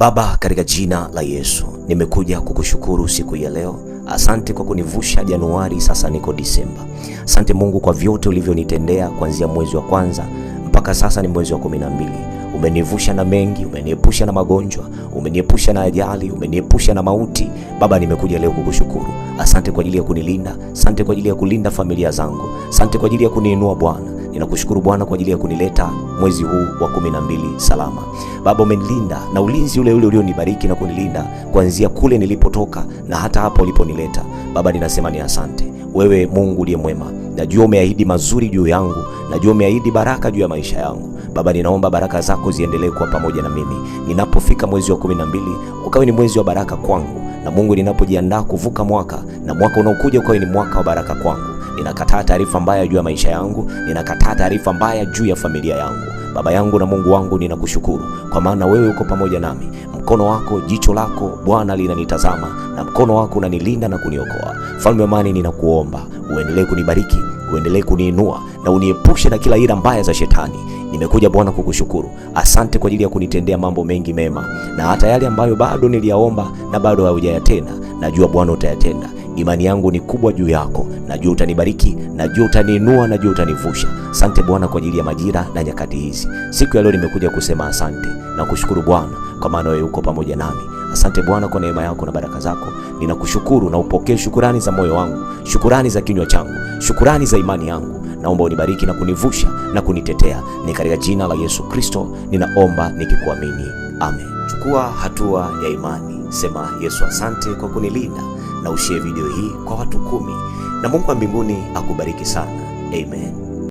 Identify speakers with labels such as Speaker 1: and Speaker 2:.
Speaker 1: Baba, katika jina la Yesu nimekuja kukushukuru siku ya leo. Asante kwa kunivusha Januari, sasa niko Disemba. Asante Mungu kwa vyote ulivyonitendea kuanzia mwezi wa kwanza mpaka sasa ni mwezi wa 12. Umenivusha na mengi, umeniepusha na magonjwa, umeniepusha na ajali, umeniepusha na mauti. Baba, nimekuja leo kukushukuru. Asante kwa ajili ya kunilinda, asante kwa ajili ya kulinda familia zangu, asante kwa ajili ya kuniinua Bwana. Ninakushukuru Bwana kwa ajili ya kunileta mwezi huu wa 12 salama. Baba, umenilinda na ulinzi ule ule ulionibariki na kunilinda kuanzia kule nilipotoka na hata hapa uliponileta. Baba, ninasema ni asante. Wewe Mungu uliye mwema, najua umeahidi mazuri juu yangu, najua umeahidi baraka juu ya maisha yangu. Baba, ninaomba baraka zako ziendelee kuwa pamoja na mimi ninapofika mwezi wa 12, ukawe ni mwezi wa baraka kwangu, na Mungu, ninapojiandaa kuvuka mwaka na mwaka unaokuja ukawe ni mwaka wa baraka kwangu. Ninakataa taarifa mbaya juu ya maisha yangu, ninakataa taarifa mbaya juu ya familia yangu. Baba yangu na Mungu wangu, ninakushukuru kwa maana wewe uko pamoja nami. Mkono wako, jicho lako Bwana linanitazama, na mkono wako unanilinda na kuniokoa. Mfalme wa amani, ninakuomba uendelee kunibariki, uendelee kuniinua na uniepushe na kila ila mbaya za shetani. Nimekuja Bwana kukushukuru. Asante kwa ajili ya kunitendea mambo mengi mema, na hata yale ambayo bado niliyaomba na bado haujayatenda, najua Bwana utayatenda. Imani yangu ni kubwa juu yako, najua utanibariki, najua utaniinua, najua utanivusha. Asante Bwana kwa ajili ya majira na nyakati hizi. Siku ya leo nimekuja kusema asante na kushukuru Bwana kwa maana wewe uko pamoja nami. Asante Bwana kwa neema yako na baraka zako. Ninakushukuru na upokee shukurani za moyo wangu, shukurani za kinywa changu, shukurani za imani yangu. Naomba unibariki na kunivusha na kunitetea. Ni katika jina la Yesu Kristo ninaomba nikikuamini, amen. Chukua hatua ya imani, sema Yesu, asante kwa kunilinda, na ushare video hii kwa watu 10, na Mungu wa mbinguni akubariki sana. Amen.